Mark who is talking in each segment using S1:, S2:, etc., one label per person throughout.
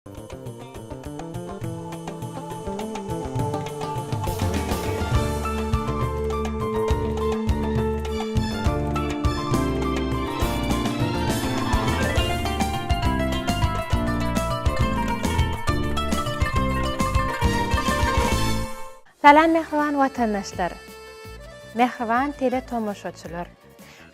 S1: Salam mähriban watandaşlar! Mähriban tele tomaşaçylar!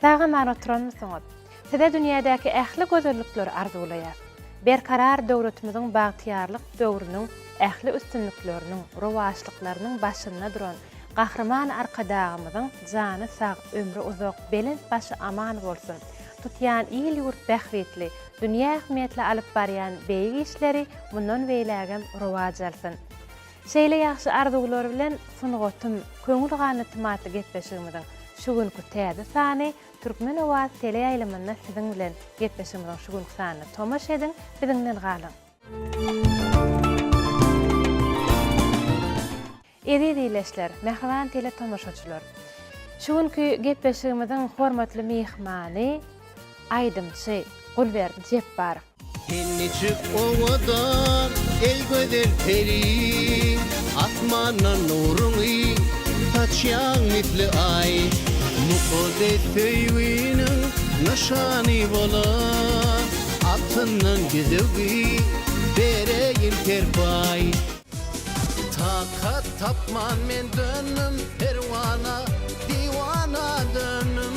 S1: Sag-aman oturanmysyňyz? Size dünýädäki ähli gözellikleri arzuwlaýas. Berkarar döwletimiziň bagtyýarlyk döwrüniň ähli üstünlikleriniň, rowaçlyklarynyň başynda duran Gahryman Arkadagymyzyň jany sag, ömri uzak, belent başy aman bolsun! Tutýan il-ýurt bähbitli, dünýä ähmiýetli alyp barýan beýik işleri mundan beýlägem rowaç alsyn! Şeýle ýagşy arzuwlar bilen Sungatym, köňül ganatym atly gepleşigimiziň şu günki täze sany Türkmen Owaz teleýaýlymynda siziň bilen gepleşigimiziň şu günki sanyna tomaşa ediň, biziň bilen galyň! Eziz ildeşler, mähriban teletomaşaçylar! Şu günki gepleşigimiziň hormatly myhmany aýdymçy Gulberdi Jepbarow.
S2: Sen niçik owadan, eý gözel peri, Asmandan nuruňy saçýaň misli Aý. Mukaddes söýginiň nyşany bolan, Altyndan ýüzügi bereýin serpaý. Takat tapman men döndüm perwana, Diwana döndüm.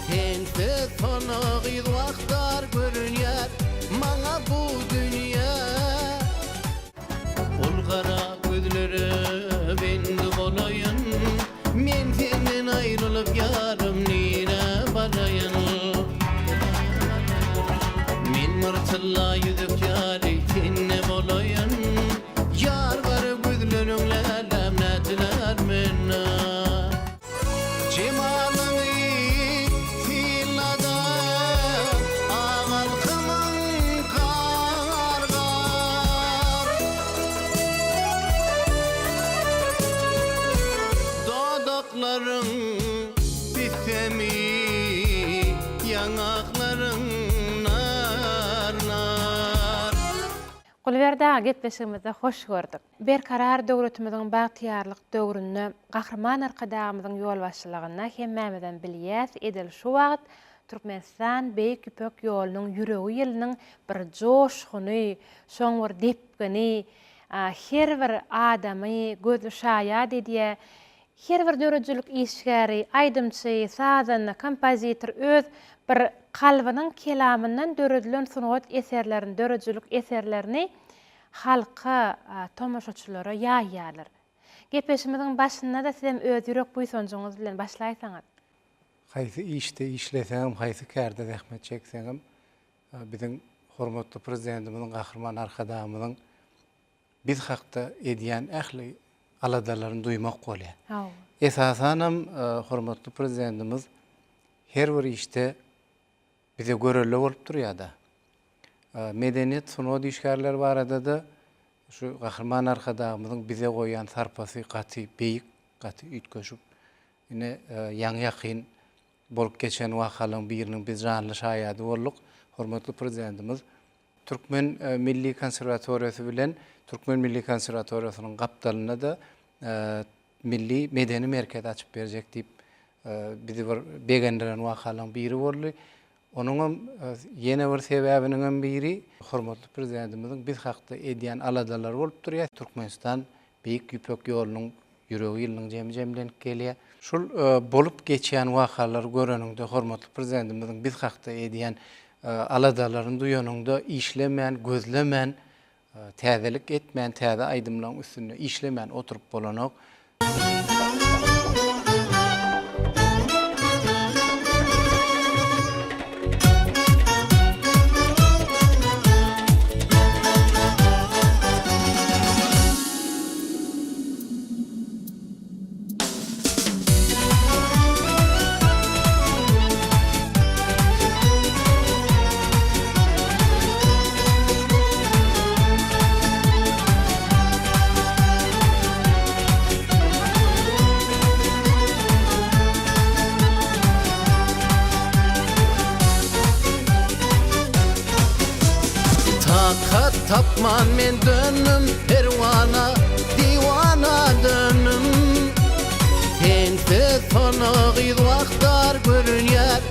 S2: Sensiz sona gyz wagtlar görünýär maňa bu dünýä. Ol gara gözlere bendi bolaýyn, Men senden aýrylyp ýarym nirä baraýyn. Men bir tylla ýüzük ýaly sende bolaýyn, Ýar gara gözleriň läläm nätdiler menden. Jemalyňy synlada agalkymyň gar-gar. Dodaklaryň pisemi, ýaňaklaryň nar-nar.
S1: Gulberdi aga gepleşigimizde hoş gördük. Berkarar döwletimiziň bagtyýarlyk döwründe Gahryman Arkadagymyzyň ýolbaşçylygynda hemmämizem bilýäs edil şu wagt Türkmenistan Beýik Ýüpek ýolunyň ýüregi ýylynyň bir joşguny, şoň bir depgini her bir adamy gözli şaýat edýär. Her bir döredijilik işgäri, aýdymçy, sazanda, kompozitor öz bir kalbynyň kelamyndan döredilen sungat eserlerini, döredijilik eserlerini halka, tomaşaçylara ýaýýarlar. Gepleşigimiziň başynda-da sizem öz ýürek buýsanjyňyz bilen başlaýsaňyz.
S3: Haýsy işde işleseňem, haýsy kärde zähmet çekseňem, biziň hormatly Prezidentimiziň, Gahryman Arkadagymyzyň biz hakda edýän ähli aladalaryny duýmak bolýar. Esasanam hormatly Prezidentimiz her bir işde bize görelde bolup durýar-da. Medeniýet, sungat işgärleri barada-da şu Gahryman Arkadagymyzyň bize goýýan sarpasy gaty beýik, gaty üýtgeşik. Ine, ýaňy-ýakyn bolup geçen wakalaryň biriniň biz janly şaýady bolduk. Hormatly Prezidentimiz Türkmen milli konserwatoriýasy bilen Türkmen milli konserwatoriýasynyň gapdalynda-da milli medeni merkez açyp berjek diýip bizi bir begendiren wakalaryň biri boldy. Onuňam ýene bir sebäbiniňem biri hormatly Prezidentimiziň biz hakda edýän aladalary bolup durýar. Türkmenistan Beýik Ýüpek ýolunyň ýüregi ýylynyň jemi jemlenip gelýär. Şul bolup geçýän wakalary göreniňde, hormatly Prezidentimiziň biz hakda edýän aladalaryny duýanyňda işlemän, gözlemän, täzelik etmän, täze aýdymlaryň üstünde işlemän oturyp bolanok.
S2: Tapman men döndüm perwana, diwana döndüm. Sensiz sona gyz wah dar görünýär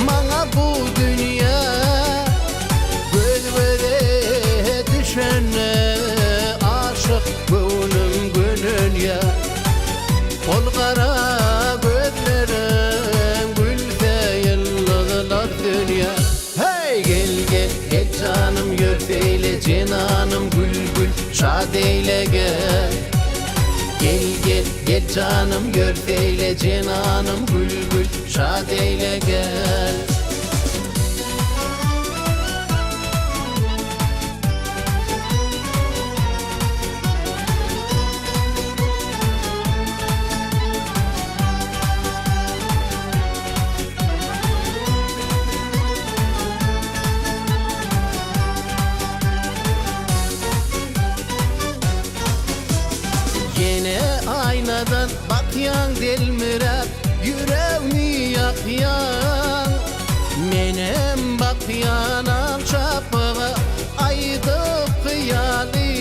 S2: maňa bu dünýä. Göz göze düşende aşyk göwnüm gönenýär. Ol gara gözleriň gülse ýyldyzlar sönýär. Heý gel gel gel janym ýör beýle jenanym gül gül şad eýle gel. Gel gel gel janym ýör beýle jenanym gül gül şad eýle gel. Ýene aýnadan bakýaň delmiräp, ýüregmi ýakýaň. Menem bakýanam çapaga aýdyp hyýaly.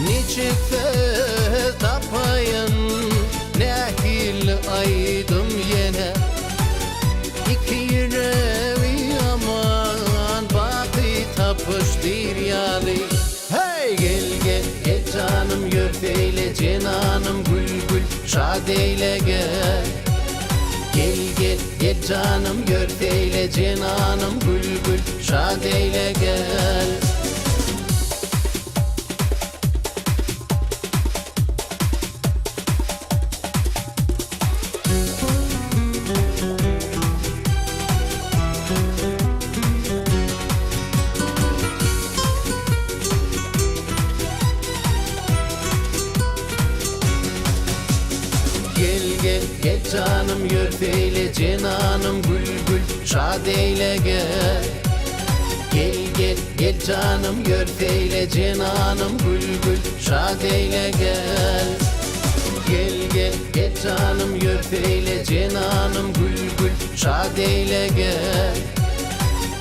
S2: Niçik söz tapaýyn, nähili aýdym ýene. Iki ýüregi aman baky tapyşdyr ýaly. Heý, gel, gel, gel janym, ýör beýle jenanym, gül, gül, şat eýle gel. Gel, gel, gel janym, ýör beýle jenanym, gül, gül, şat eýle gel. Gel gel gel janym ýör beýle jenanym gül gül şat eýle gel. Gel gel gel janym ýör beýle jenanym gül gül şat eýle gel. Gel gel gel janym ýör beýle jenanym gül gül şat eýle gel.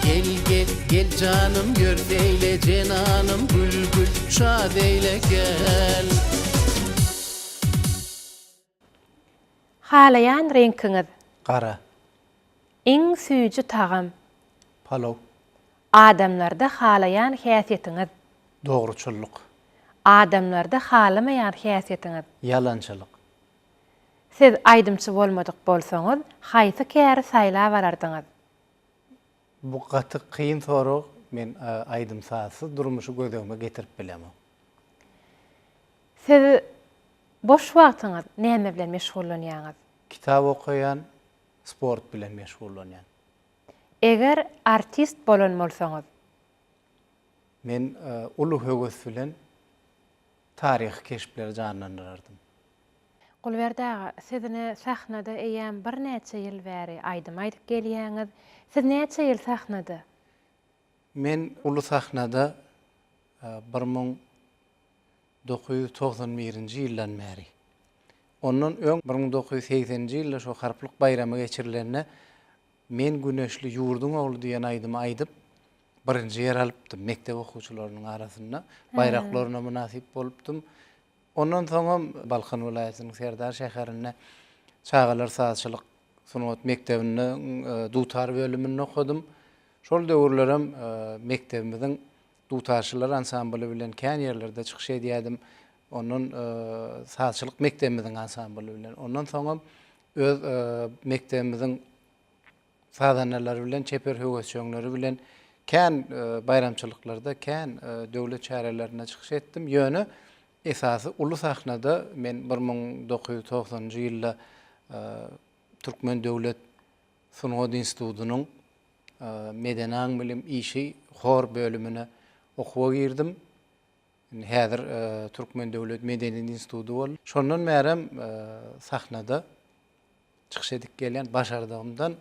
S2: Gel gel gel janym ýör beýle jenanym gül gül şat eýle gel.
S1: Halaýan reňkiňiz?
S3: Gara.
S1: Iň süýji tagam?
S3: Palow.
S1: Adamlarda halaýan häsiýetiňiz?
S3: Dogruçyllyk.
S1: Adamlarda halamaýan häsiýetiňiz?
S3: Ýalançylyk.
S1: Siz aýdymçy bolmadyk bolsaňyz, haýsy käri saýlap alardyňyz?
S3: Bu gaty kyn sorag, men aýdym-sazsyz durmuşy göz öňüme getirip bilemok.
S1: Siz boş wagtyňyz näme bilen meşgullanýaňyz?
S3: Kitap okaýan, sport bilen meşgullanýan.
S1: Eger artist bolan bolsaňyz?
S3: Men uly höwes bilen taryhy keşpleri janlandyrardym.
S1: Gulberdi aga, siz ine sahnada eýýäm birnäçe ýyl bäri aýdym aýdyp gelýäňiz. Siz näçe ýyl sahnada?
S3: Men uly sahnada 1991-nji ýyldan bäri. Ondan öň 1980-nji ýylda şo Harplyk baýramy geçirilende Men güneşli ýurduň ogly diýen aýdymy aýdyp, birinji ýer alypdym mekdep okuwçylarynyň arasynda. Baýraklaryna mynasyp bolupdym. Ondan soňam Balkan welaýatynyň Serdar şäherinde çagalar sazçylyk sungat mekdebinde dutar bölüminde okadym. Şol döwürlerem mekdebimiziň dutarçylar ansambly bilen kän ýerlerde çykyş edýärdim. Ondan sazçylyk mekdebimiziň ansambly bilen. Ondan soňam öz mekdebimiziň sazandalary bilen, çeper höwesjeňleri bilen kän baýramçylyklarda, kän döwlet çärelerinde çykyş etdim. Ýöne esasy uly sahnada men 1990-njy ýylda Türkmen döwlet sungat institutynyň medeni aň-bilim işi hor bölümine okuwa girdim. Indi häzir Türkmen döwlet medeniýet instituty boldy. Şondan bärem sahnada çykyş edip gelýän başardygymdan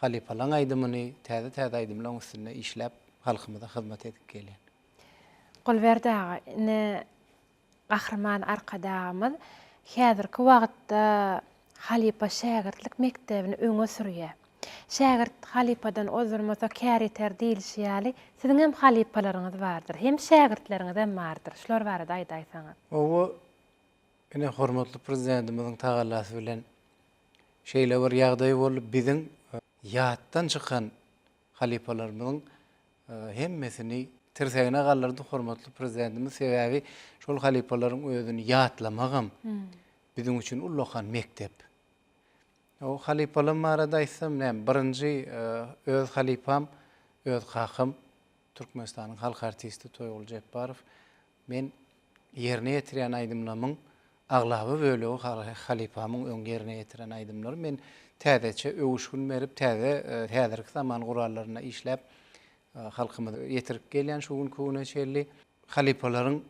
S3: halypalaň aýdymyny, täze-täze aýdymlaň üstünde işläp halkymyza hyzmat edip gelýän.
S1: Gulberdi aga, ine Gahryman Arkadagymyz häzirki wagtda halypa-şägirtlik mekdebini öňe sürýär. Şägirt halypadan ozdurmasa kär ýeter diýlişi ýaly, siziň hem halypalaryňyz bardyr, hem şägirtleriňizem bardyr. Şular barada aýdaýsaňyz.
S3: Hawa, ine hormatly Prezidentimiziň tagallasy bilen şeýle bir ýagdaý boldy, biziň ýatdan çykan halypalarymyzyň hemmesini tirsegine galdyrdy hormatly Prezidentimiz, sebäbi şol halypalaryň özüni ýatlamagam biziň üçin ullakan mekdep. O halypalarym barada aýtsam, näme, birinji öz halypam, öz kakam, Türkmenistanyň halk artisti Toýguly Jepbarow. Men ýerine ýetirýän aýdymlarymyň aglaba bölegi halypamyň öň ýerine ýetiren aýdymlary. Men täzeçe öwüşgin berip, täze häzirki zaman gurallarynda işläp, halkymyza ýetirip gelýän şu günki güne çenli. Halypalaryň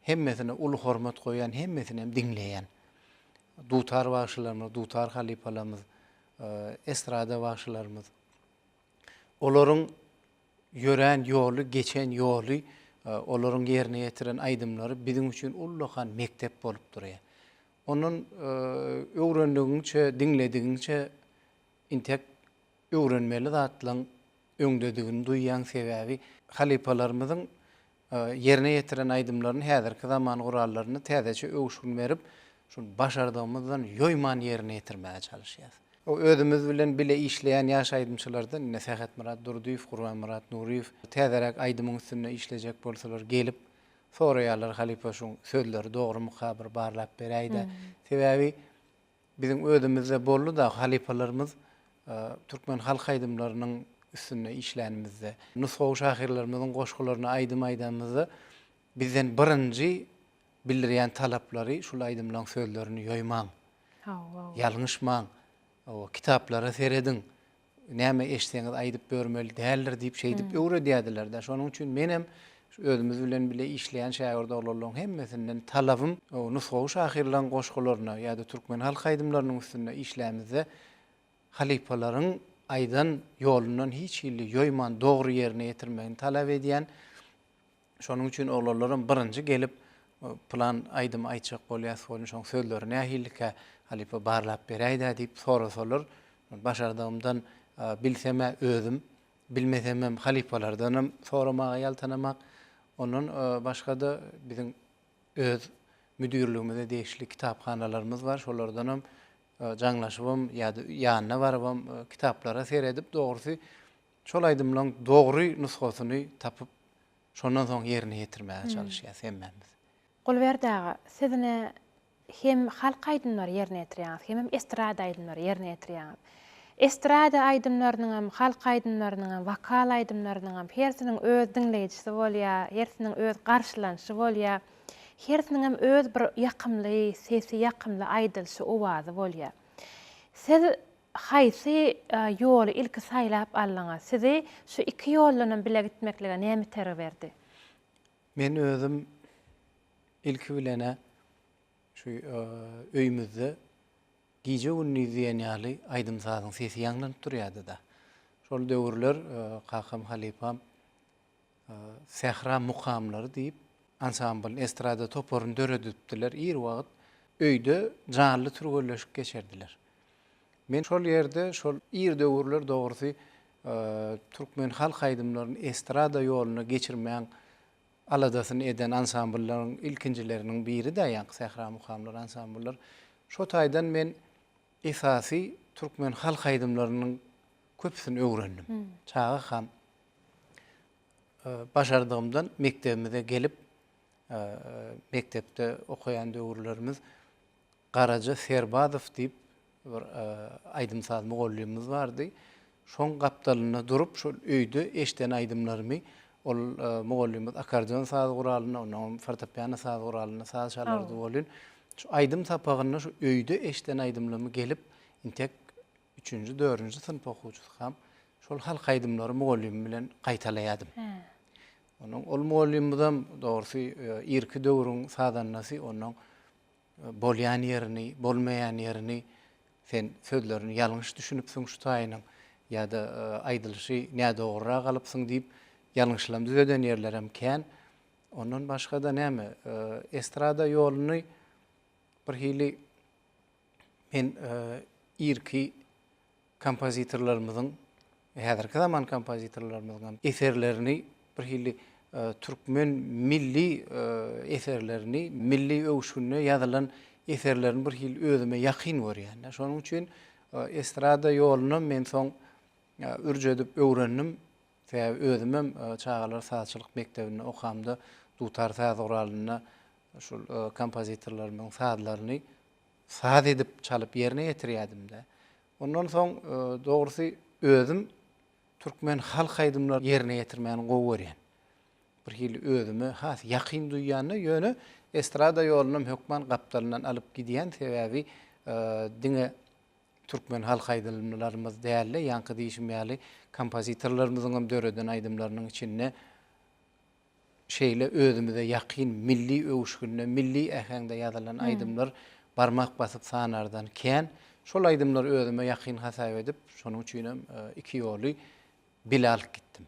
S3: hemmesine uly hormat goýýan, hemmesini hem diňleýän. Dutar bagşylarymyz, dutar halypalarymyz, estrada bagşylarymyz. Olaryň ýörän ýoly, geçen ýoly, olaryň ýerine ýetiren aýdymlary biziň üçin ullakan mekdep bolup durýar. Ondan öwrendigiňçe, diňledigiňçe intek öwrenmeli zatlaň öňdedigini duýýaň, sebäbi halypalarymyzyň ýerine ýetiren aýdymlaryny häzirki zaman gurallarynda täzeçe öwüşgin berip, şuny başardygymyzdan ýoýman ýerine ýetirmäge çalyşýas. Özümiz bilen bile işleýän ýaş aýdymçylardan ine Sähetmyrat Durdyýew, Gurbanmyrat Nuryýew täzeräk aýdymyň üstünde işlejek bolsalar gelip soraýarlar halypa şuň sözleri dogrumyka bir barlap beräýdä. Sebäbi Biziň özümizde boldy-da, halypalarymyz türkmen halk aýdymlarynyň üstünde işlänimizde, nusgawy şahyrlarymyzyň goşgularyna aýdym aýdanymyzda bizden birinji bildirýän talaplary şul aýdymlaryň sözlerini ýoýmaň, ýalňyşmaň, kitaplara serediň, Näme eşitseňiz aýdyp börmeli däldir diýip şeýdip öwredýärdiler-dä. Şonuň üçin menem şu özümiz bilen bile işleýän şägirt oglanlaryň hemmesinden talabym nusgawy şahyrlaryň goşgularyna ýa-da türkmen halk aýdymlarynyň üstünde işlämizde halypalaryň aýdan ýolundan hiç hili ýoýman dogry ýerine ýetirmegini talap edýän. Şonuň üçin oglanlaram birinji gelip pylan aýdymy aýtjak bolýas welin şoň sözleri nähilikä halypa barlap beräýdä diýip sorasalar başardygymdan bilsem-ä özüm bilmesemem halypalardanam soramaga ýaltanamak. Ondan başga-da biziň öz müdirligimize degişli kitaphanalarymyz bar şolardanam jaňlaşybam ýa-da ýanyna barybam kitaplara seredip dogrusy Şol aýdymlaň dogry nusgasyny tapyp, şondan soň ýerine ýetirmäge çalyşýas hemmämiz.
S1: Gulberdi aga, siz ine hem halk aýdymlary ýerine ýetirýäňiz, hemem estrada aýdymlary ýerine ýetirýäňiz. Estrada aýdymlarynyňam, halk aýdymlarynyňam, wokal aýdymlarynyňam hersiniň öz diňleýjisi bolýar, hersiniň öz garşylanyşy bolýar, hersiniňem öz bir ýakymly sesi, ýakymly aýdylyşy, owazy bolýar. Siz Haýsy ýoly ilki saýlap aldyňyz? Sizi şu iki ýoldanam bile gitmeklige näme itergi berdi?
S3: Men özüm ilki bilen-ä şu öýümizde gije-gündiz diýen ýaly aýdym-sazyň sesi ýaňlanyp durýardy-da. Şol döwürler kakam halypam Sähra mukamlary diýip ansambl, estrada toparyny döredipdiler. Ir wagt öýde janly türgenleşik geçerdiler. Men şol ýerde şol ir döwürler dogrusy türkmen halk aýdymlaryny estrada ýoluna geçirmäň aladasyny eden ansambllaryň ilkinjileriniň biri-dä ýaňky Sähra mukamlary ansambllar. Şo taýdan men esasy türkmen halk aýdymlarynyň köpüsini öwrendim. Çagakam başardygymdan mekdebimize gelip, mekdepde okaýan döwürlerimiz Garaja Serbazow diýip bir aýdym-saz mugallymymyz bardy. Şoň gapdalynda durup, şol öýde eşiden aýdymlarymy ol mugallymymyz akkordeon saz guralynda, onnoňam fortepiano saz guralynda saz çalardy welin, şu aýdym sapagynda şu öýde eşiden aýdymlarymy gelip, intek üçünji, dördünji synp okuwçysykam şol halk aýdymlary mugallymym bilen gaýtalaýardym. Onuň ol mugallymymyzam dogrusy irki döwrüň sazandasy, onnoň bolýan ýerini, bolmaýan ýerini sen sözlerini ýalňyş düşünipsiň şu taýynyň ýa-da aýdylyşy nädogrurak alypsyň diýip ýalňyşlam düzeden ýerlerem kän. Ondan başga-da näme, estrada ýoluny bir hili men irki kompozitorlarymyzyň. Häzirki zaman kompozitorlarymyzyň hem eserlerini bir hili türkmen milli eserlerini, milli öwüşginde ýazylan eserlerini bir hili özüme ýakyn görýän. Şonuň üçin estrada ýolunam men soň ürç edip öwrendim. Sebäbi özümem çagalar sazçylyk mekdebinde okamda dutar saz guralynda şol kompozitorlarymyzyň sazlaryny saz edip çalyp ýerine ýetirýärdim-de. Ondan soň dogrusy özüm türkmen halk aýdymlaryny ýerine ýetirmäni gowy görýän. Bir hili özüme has ýakyn duýýan-da, ýöne estrada ýolunam hökman gapdalyndan alyp gidýän, sebäbi diňe türkmen halk aýdymlarymyz däl-de, ýaňky diýşim ýaly kompozitorlarymyzyňam döreden aýdymlarynyň içinde şeýle özümize ýakyn milli öwüşginde, milli äheňde ýazylan aýdymlar barmak basyp sanardan kän. Şol aýdymlary özüme ýakyn hasap edip, şonuň üçinem iki ýoly bile alyp gitdim.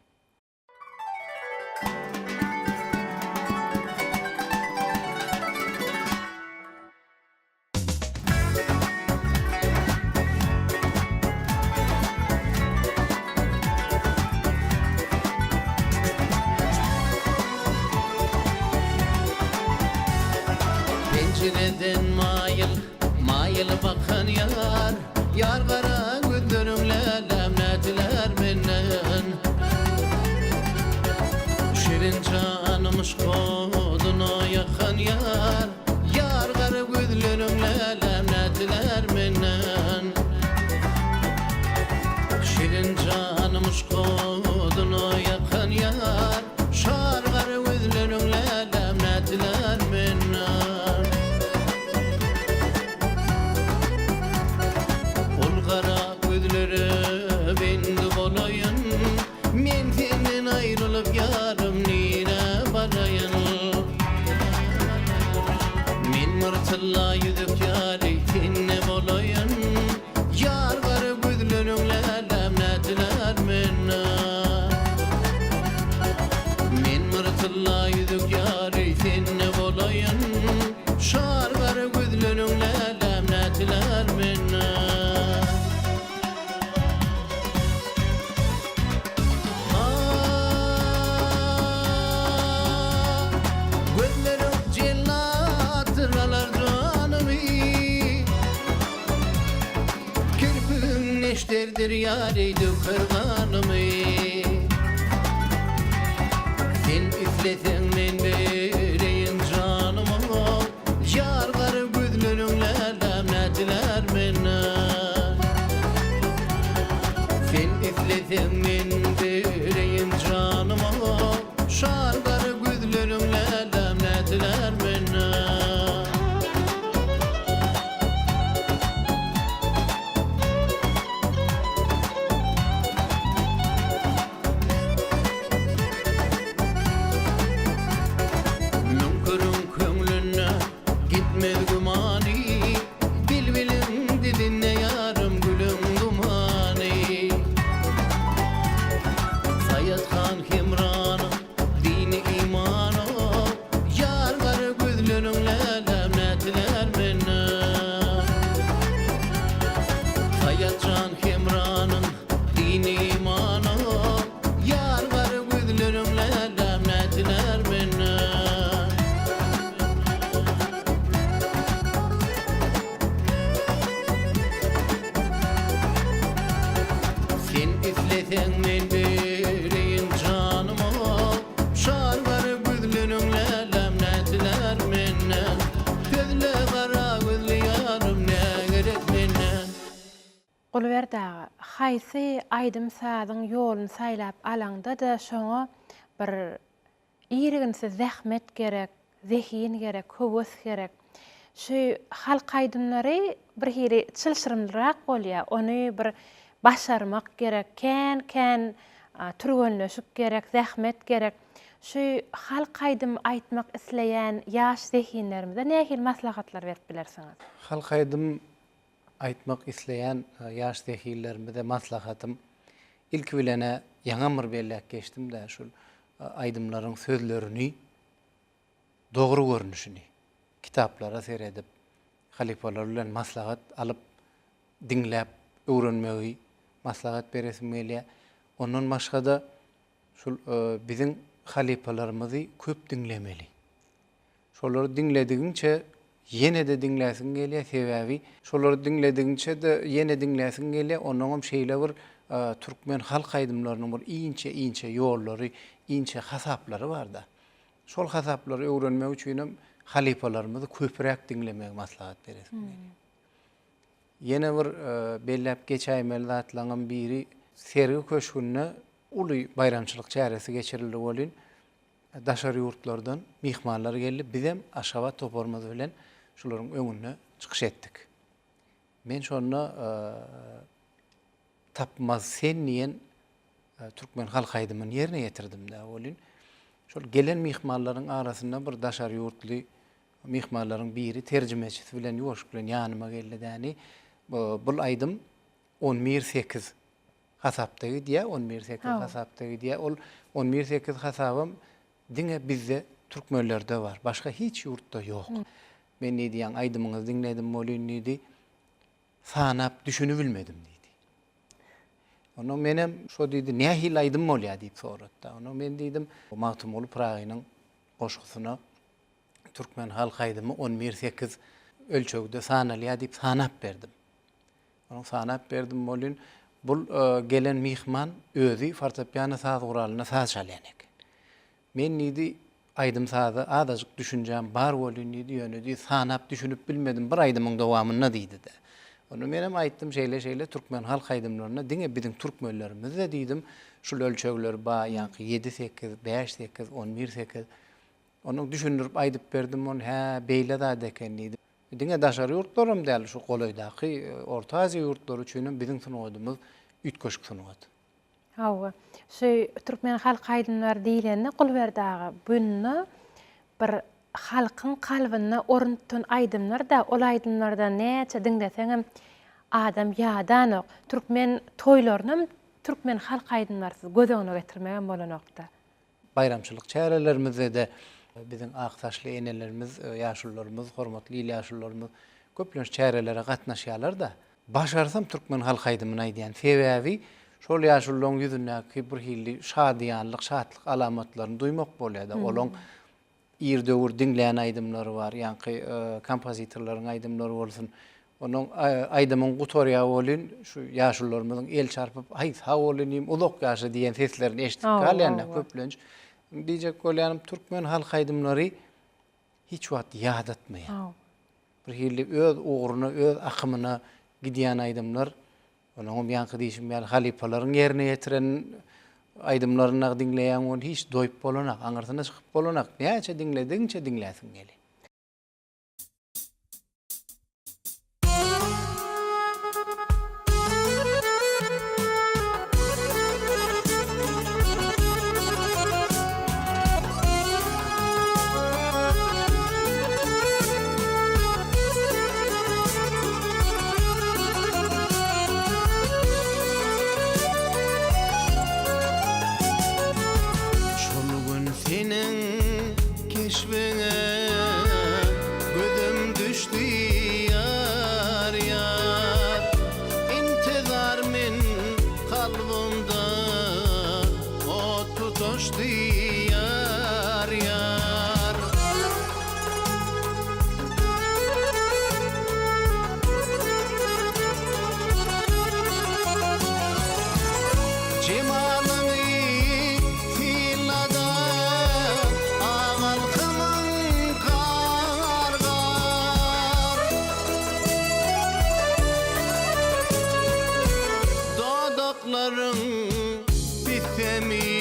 S2: Penjireden maýyl, maýyl bakan ýar, Ýar gara gözleriň läläm nätdiler menden. Şirin janym yşk oduna ýakan ýar, Ýar gara gözleriň läläm nätdiler menden. Şirin janym yşk oduna ýakan ýar, Şar gara gözleriň läläm nätdiler menden. Ol gara gözlere bendi bolaýyn, Men senden aýrylyp ýarym nirä baraýyn. Men bir tylla ýüzük ýaly sende bolaýyn, Ýar gara gözleriň läläm nätdiler menden. Men bir tylla ýüzük ýaly sende bolaýyn, Şar gara gözleriň läläm nätdiler menden. Gözleriň jellatdyr alar janymy Kirpigiň neşterdir ýary döker ganymy Sen isleseň men bereýin janymy Ýar gara gözleriň läläm nätdiler menden Sen isleseň men bereýin janymy Şar gara gözleriň läläm nätdiler menden. Müňküriň köňlünde gitmez gümany, Bilbiliň dilinde ýarym gülüň dumany. Saýat han Hemranyň dini imany, Ýar gara gözleriň läläm nätdiler menden. Saýat jan Hemranyň dini imany, Ýar gara gözleriň läläm nätdiler menden. Sen isleseň men bereýin janymy, Şar gara gözleriň läläm nätdiler menden. Sözle gara gözli ýarym nä gerek menden.
S1: Gulberdi aga, haýsy aýdym-sazyň ýoluny saýlap alaňda-da şoňa bir irginsiz zähmet gerek, zehin gerek, höwes gerek. Şu halk aýdymlary bir hili çylşyrymlyrak bolýar, ony bir başarmak gerek, kän-kän türgenleşik gerek, zähmet gerek. Şu halk aýdym aýtmak isleýän ýaş zehinlerimize nähili maslahatlar berip bilersiňiz?
S3: Halk aýdym Aýtmak isleýän ýaş zehinlerimize maslahatym, ilki bilen-ä ýaňam bir belläp geçdim-dä, şul aýdymlaryň sözlerini dogry görnüşini kitaplara seredip, halypalar bilen maslahat alyp, diňläp öwrenmegi maslahat beresim gelýär. Ondan başga-da şul biziň halypalarymyzy köp diňlemeli. Şolary diňledigiňçe ýene-de diňläsiň gelýär, sebäbi şolary diňledigiňçe-de ýene diňläsiň gelýär, onnoňam şeýle bir türkmen halk aýdymlarynyň bir inçe-inçe ýollary, inçe hasaplary bar-da. Şol hasaplary öwrenmek üçinem halypalarymyzy köpräk diňlemegi maslahat beresim gelýär. Ýene bir belläp geçäýmeli zatlaryňam biri, Sergi köşgünde uly baýramçylyk çäresi geçirildi welin, daşary ýurtlardan myhmanlar geldi. Bizem Aşgabat toparymyz bilen şularyň öňünde çykyş etdik. Men şonda Tapmaz sen diýen türkmen halk aýdymyny ýerine ýetirdim-dä welin, şol gelen myhmanlaryň arasynda bir daşary ýurtly myhmanlaryň biri terjimeçisi bilen ýuwaşlyk bilen ýanyma geldi däni, bul aýdym on bir sekiz hasapda gidýär, on bir sekiz hasapda gidýär. Ol on bir sekiz hasabam diňe bizde türkmenlerde bar, başga hiç ýurtda ýok. Men diýdi, ýaňy aýdymyňyzy diňledim welin diýdi, sanap düşünibilmedim diýdi. Onda menem şo diýdi, nähili aýdym bolýar diýip sorady. Onda men diýdim, Magtymguly Pyragynyň goşgusyna türkmen halk aýdymy on bir sekiz ölçegde sanalýar diýip sanap berdim. Onuň sanap berdim welin, bul gelen myhman özi fortepiano saz guralynda saz çalýan eken. Men diýdi, aýdym-saza azajyk düşünjäm bar welin diýdi, ýöne diýdi, sanap düşünip bilmedim bir aýdymyň dowamynda diýdi-de. Onda menem aýtdym, şeýle-şeýle türkmen halk aýdymlarynda diňe biziň türkmenlerimizde diýdim, şul ölçegler bar, ýaňky ýedi-sekiz, bäş-sekiz, on bir-sekiz. Ondan düşündirip aýdyp berdim, ol hä, beýle zat eken diýdi. Diňe daşary ýurtlaram däl, şu golaýdaky Orta Aziýa ýurtlary üçinem biziň sungatymyz üýtgeşik sungat.
S1: Hawa, şu türkmen halk aýdymlary diýlende Gulberdi aga, bunda bir halkyň kalbynda orun tutan aýdymlar-da, ol aýdymlardan näçe diňleseňem adam ýadanok. Türkmen toýlarynam türkmen halk aýdymlarysyz göz öňüne getirmegem bolanok-da.
S3: Baýramçylyk çärelerimizde-de biziň ak saçly enelerimiz, ýaşulularymyz, hormatly il ýaşulularymyz köplenç çärelere gatnaşýarlar-da. Başarsam türkmen halk aýdymyny aýdýan. Sebäbi şol ýaşulularyň ýüzündäki bir hili şadyýanlyk, şatlyk alamatlaryny duýmak bolýar-da. Olaň ir döwür diňlän aýdymlary bar, ýaňky kompozitorlaryň aýdymlary bolsun. Onuň aýdymyň gutarýar welin, şu ýaşulularymyzyň el çarpyp, Aý, sag bol inim, uzak ýaşa diýen seslerini eşidip galýan-da köplenç. Diýjek bolýanym, türkmen halk aýdymlary hiç wagt ýadatmaýar. Bir hili öz ugruna, öz akymyna gidýän aýdymlar. Onuňam ýaňky diýşim ýaly halypalaryň ýerine ýetiren aýdymlaryny dagy diňleýäň welin hiç doýup bolanak, aňyrsyna çykyp bolanak. Näçe diňledigiňçe diňläsiň gelýär.
S2: Şol gün seniň keşbiňe gözüm düşdi ýar ýar Intizar men kalbymda ot tutaşdy ýar ýar. Jemalyňy synlada ak alkymyň gar-gar. Dodaklaryň pisemi,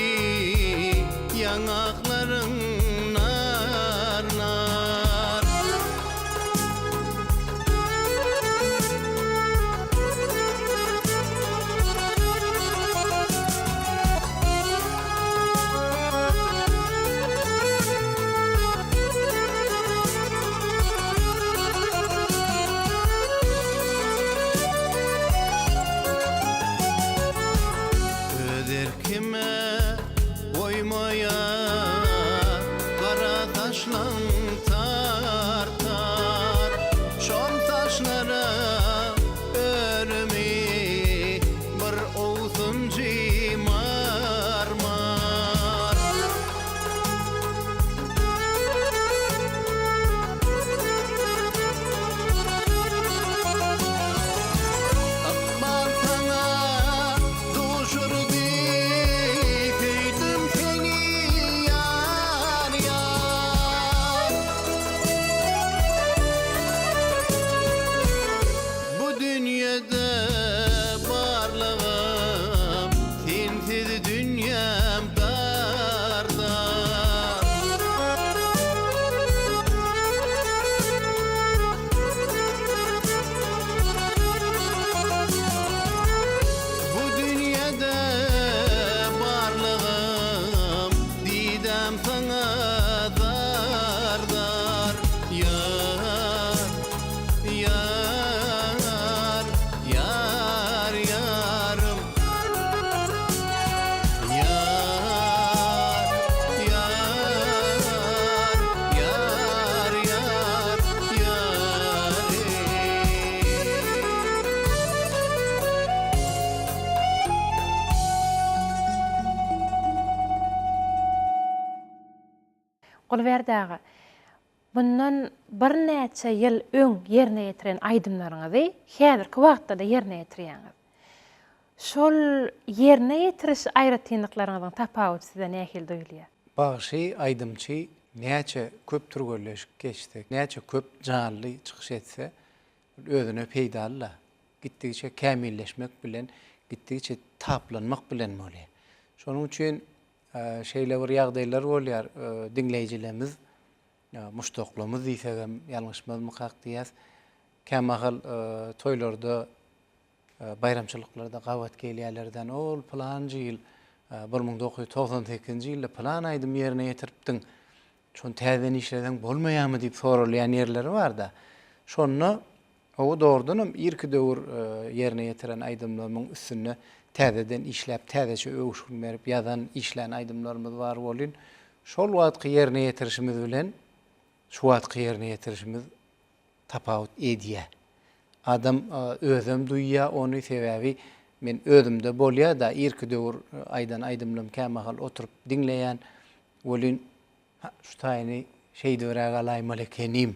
S2: ýaňaklaryň nar-nar. Öz erkime goýmaýar gara saçlaň tar-tar. Şol saçlara örümi bir owsunjy mar.
S1: Gulberdi aga, bundan birnäçe ýyl öň ýerine ýetiren aýdymlaryňyzy häzirki wagtda-da ýerine ýetirýäňiz. Şol ýerine ýetiriş aýratynlyklaryňyzyň tapawudy size nähili duýulýar?
S3: Bagşy, aýdymçy näçe köp türgenleşik geçse, näçe köp janly çykyş etse, ol özüne peýdaly-da. Gitdigiçe kämilleşmek bilen, gitdigiçe taplanmak bilen bolýar. Şonuň üçin şeýle bir ýagdaýlar bolýar, diňleýjilerimiz, muşdaklarymyz diýsegem ýalňyşmazmykak diýýäs. Kämahal toýlarda Baýramçylyklarda gabat gelýärlerden ol pylanjy ýyl, 1998-nji ýylda pylan aýdym ýerine ýetiripdiň, şony täzeden işleseň bolmaýarmy diýip soralýan ýerleri bar-da. Şonda, hawa, dogrudanam irki döwür ýerine ýetiren aýdymlarymyň üstünde täzeden işläp, täzeçe öwüşgin berip ýazan, işlän aýdymlarymyz bar welin, şol wagtky ýerine ýetirişimiz bilen şu wagtky ýerine ýetirişimiz tapawut edýä. Adam özem duýýa ony sebäbi men özümde bolýa-da irki döwür aýdan aýdymlam kämahal oturyp diňleýän welin ha şu taýyny şeýdibiräk alaýmaly ekenim.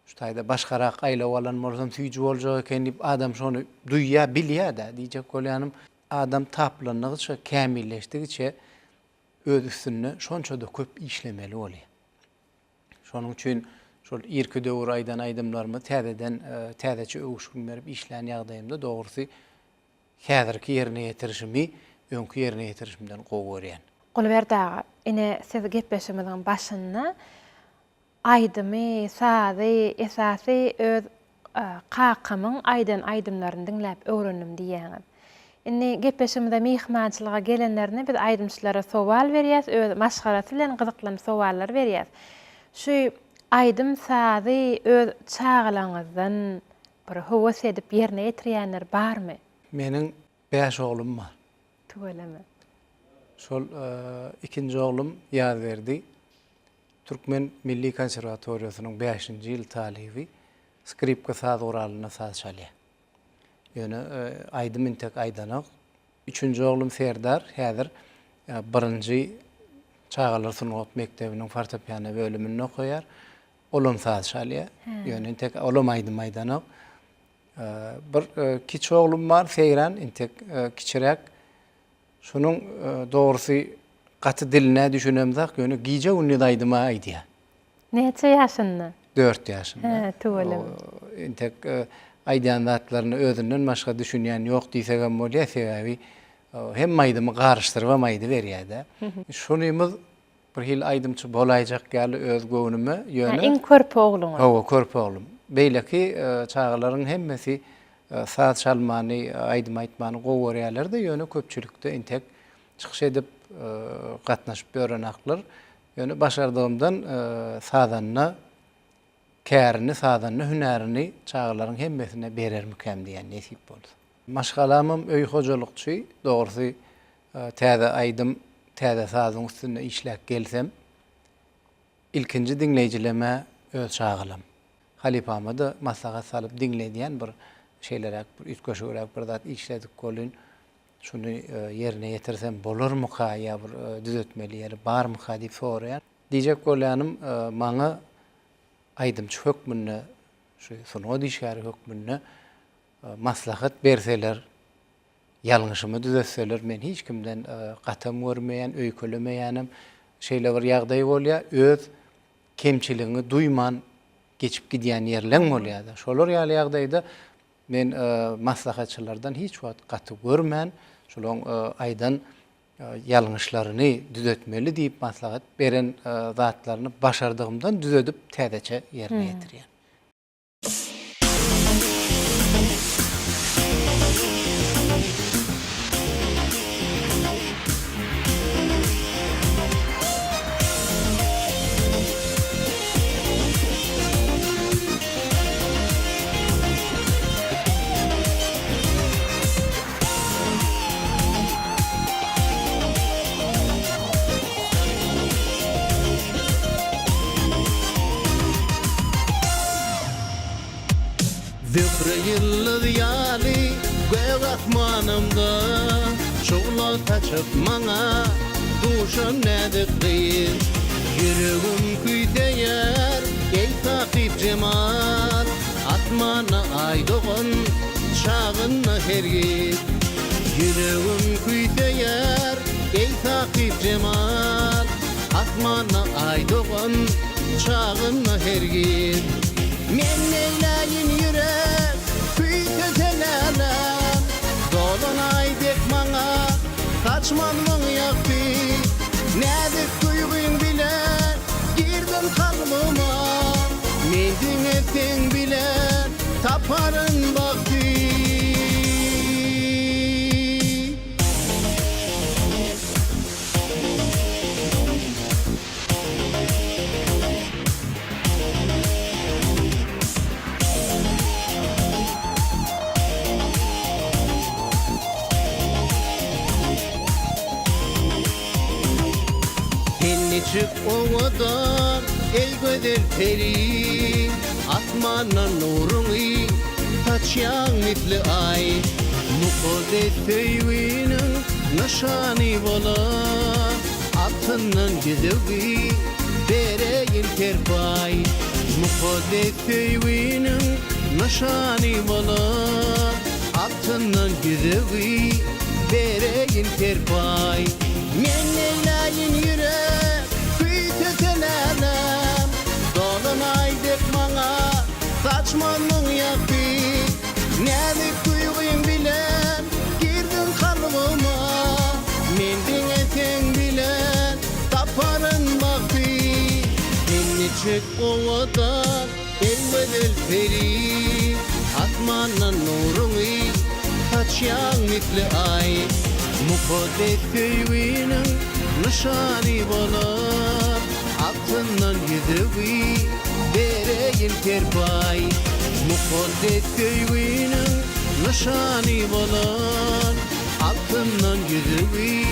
S3: Şu taýda başgarak aýlaw alan bolsam süýji boljak eken diýip adam şony duýýa bilýä-de diýjek bolýanym adam taplandygyça kämilleşdigiçe öz üstünde şonça-da köp işlemeli bolýa. Şonuň üçin şol irki döwür aýdan aýdymlarymy täzeden täzeçe öwüşgin berip işlän ýagdaýymda dogrusy häzirki ýerine ýetirişimi öňki ýerine ýetirişimden gowy görýän.
S1: Gulberdi aga, ine siz gepleşigimiziň başynda aýdymy, sazy esasy öz Kakamyň aýdan aýdymlaryny diňläp öwrendim diýýäňiz. Indi gepleşigimize myhmançylyga gelenlerine biz aýdymçylara sowal berýäs, öz maşgalasy bilen gyzyklanyp sowallar berýäs. Şu aýdym-sazy öz çagalaňyzdan bir höwes edip ýerine ýetirýänler barmy?
S3: Meniň bäş oglum bar.
S1: Tüweleme.
S3: Şol ikinji oglum Ýazberdi Türkmen milli konserwatoriýasynyň bäşinji ýyl talyby, skripka saz guralynda saz çalýar. Ýöne aýdym intek aýdanok. Üçünji oglum Serdar häzir birinji çagalar sungat mekdebiniň fortepiano bölüminde okaýar. Olam saz çalýar. Ýöne intek olam aýdym aýdanok. Bir kiçi oglum bar, Seýran, intek kiçiräk. Şunuň dogrusy gaty diline düşünemzak, ýöne gije-gündiz aýdym-a aýdýar.
S1: Näçe ýaşynda?
S3: Dört ýaşynda.
S1: Hä, tüweleme.
S3: Entek aýdýan zatlaryna özünden başga düşünýän ýok diýsegem bolýar, sebäbi hemme aýdymy garyşdyrybam aýdyberýär-de. Şunymyz Bir hili aýdymçy bolaýjak ýaly öz göwnüme, ýöne.
S1: Hä, iň körpe ogluňyz.
S3: Hawa, körpe oglum. Beýleki çagalaryň hemmesi saz çalmany, aýdym aýtmany gowy görýärler-de, ýöne köpçülikde entek çykyş edip, gatnaşyp ýörenaklar. Ýöne başardygymdan sazanda kärini, sazanda hünärini çagalaryň hemmesine berermikäm diýýän, nesip bolsa. Maşgalamam öý hojalykçy, dogrusy Täze aýdym, täze sazyň üstünde işläp gelsem, ilkinji diňleýjilem-ä öz çagalam. Halypama-da maslahat salyp diňledýän bir şeýleräk bir üýtgeşigräk bir zat işledik welin, şuny ýerine ýetirsem bolarmyka ýa bir düzetmeli ýeri barmyka diýip soraýan. Diýjek bolýanym, maňa aýdymçy hökmünde, şu sungat işgäri hökmünde maslahat berseler, Ýalňyşymy düzetseler men hiç kimden gatam görmeýän, öýkelemeýänem. Şeýle bir ýagdaý bolýar, öz kemçiligiňi duýman geçip gidýän ýerleň bolýar-da. Şolar ýaly ýagdaýda men maslahatçylardan hiç wagt gaty görmän, şolaryň aýdan ýalňyşlaryny düzetmeli diýip maslahat beren zatlaryny başardygymdan düzedip täzeçe ýerine ýetirýän.
S2: Zöhre ýyldyz ýaly gök asmanymda Şugla saçyp maňa duşan näzik gyz. Ýüregim küýseýär, eý sahyp jemal, Asmanda Aý dogan çagynda hergiz. Ýüregim küýseýär, eý sahyp jemal, Asmanda Aý dogan çagynda hergiz. Men neýläýin ýürek küýsese läläm, Dolan Aý dek maňa saçmazmyň ýagty. Näzik duýgyň bile girdiň kalbyma, Men diňe seň bile taparyn bagty. Sen niçik owadan, eý gözel peri, Asmandan nuruňy saçýaň misli Aý. Mukaddes söýginiň nyşany bolan, Altyndan ýüzügi bereýin serpaý. Mukaddes söýginiň nyşany bolan, Altyndan ýüzügi bereýin serpaý. Men neýläýin ýürek küýsese läläm, Dolan Aý dek maňa saçmazmyň ýagty. Näzik duýgyň bilen girdiň kalbyma, Men diňe seň bilen taparyn bagty. Sen niçik owadan, eý gözel peri, Asmandan nuruňy saçýaň misli Aý. Mukaddes söýginiň nyşany bolan, Altyndan ýüzügi bereýin serpaý. Mukaddes söýginiň nyşany bolan, Altyndan ýüzügi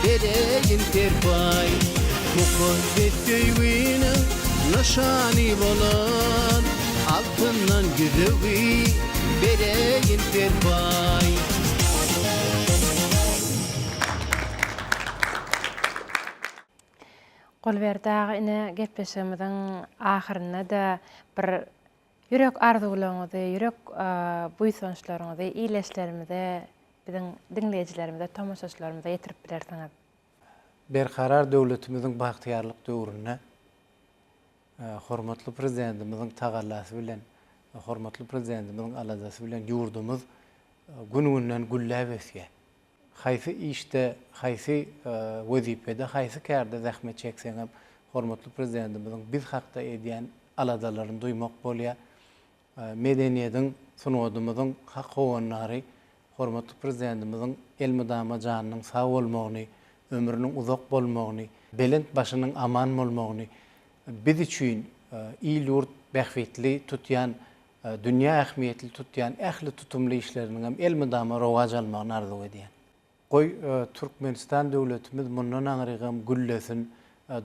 S2: bereýin serpaý. Mukaddes söýginiň nyşany bolan, Altyndan ýüzügi bereýin serpaý.
S1: Gulberdi aga ine gepleşigimiziň ahyrynda-da bir ýürek arzuwlaryňyzy, ýürek buýsançlaryňyzy ildeşlerimize, biziň diňleýjilerimize, tomaşaçylarymyza ýetirip bilersiňiz.
S3: Berkarar döwletimiziň bagtyýarlyk döwründe hormatly Prezidentimiziň tagallasy bilen, hormatly Prezidentimiziň aladasy bilen ýurdumyz gün-günden gülläp ösýär. Haýsy işde, haýsy wezipede, haýsy kärde zähmet çekseňem, hormatly Prezidentimiziň biz hakda edýän aladalaryny duýmak bolýar. Medeniýediň, sungatymyzyň hak howandary hormatly Prezidentimiziň elmydama janynyň sag bolmagyny, ömrüniň uzak bolmagyny, belent başynyň aman bolmagyny, biz üçin il-ýurt bähbitli tutýan dünýä ähmiýetli tutýan ähli tutumly işleriniňem elmydama rowaç almagyny arzuw edýän. Goý, Türkmenistan döwletimiz mundan aňrygam güllesin,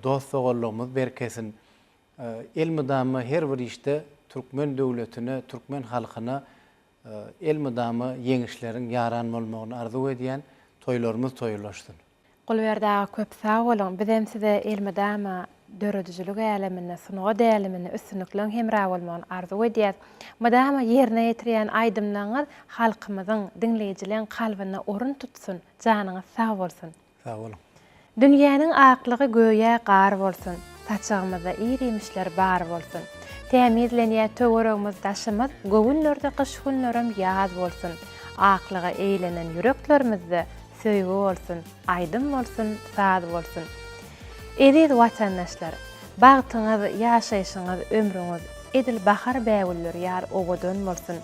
S3: dost-doganlygymyz berkesin. Elmydama her bir işde türkmen döwletine, türkmen halkyna elmydama ýeňişleriň ýaran bolmagyny arzuw edýän. Toýlarymyz toýulaşsyn!
S1: Gulberdi aga köp sag boluň bizem size elmydama döredijilik äleminde sungat äleminde üstünlikleň hemra bolmagyny arzuw edýäs. Mydama ýerine ýetirýän aýdymlaňyz halkymyzyň, diňleýjileň kalbynda orun tutsun, janyňyz sag bolsun.
S3: Sag boluň.
S1: Dünýäniň aklygy göýä gar bolsun, Saçagymyzda ir-iýmişler bar bolsun. Tämizlenýär töweregimiz, daşymyz, Göwünlerde gyş günlerem ýaz bolsun. Aklyga eýlenen ýüreklerimizde Söýgi bolsun, aýdym bolsun, saz bolsun. Eziz watandaşlar! Bagtyňyz, ýaşaýşyňyz, ömrüňiz edil bahar bägülleri ýaly owadan bolsun!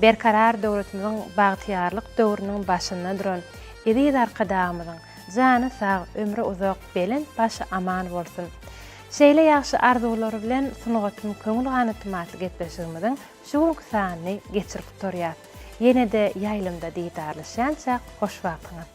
S1: Berkarar döwletimiziň bagtyýarlyk döwrüniň başynda duran eziz Arkadagymyzyň jany sag, ömri uzak, belent başy aman bolsun! Şeýle ýagşy arzuwlar bilen Sungatym köňül ganatym atly gepleşigimiziň şu günki sanyny geçirip gutarýas. Ýene-de ýaýlymda didarlaşýançak hoş wagtyňyz!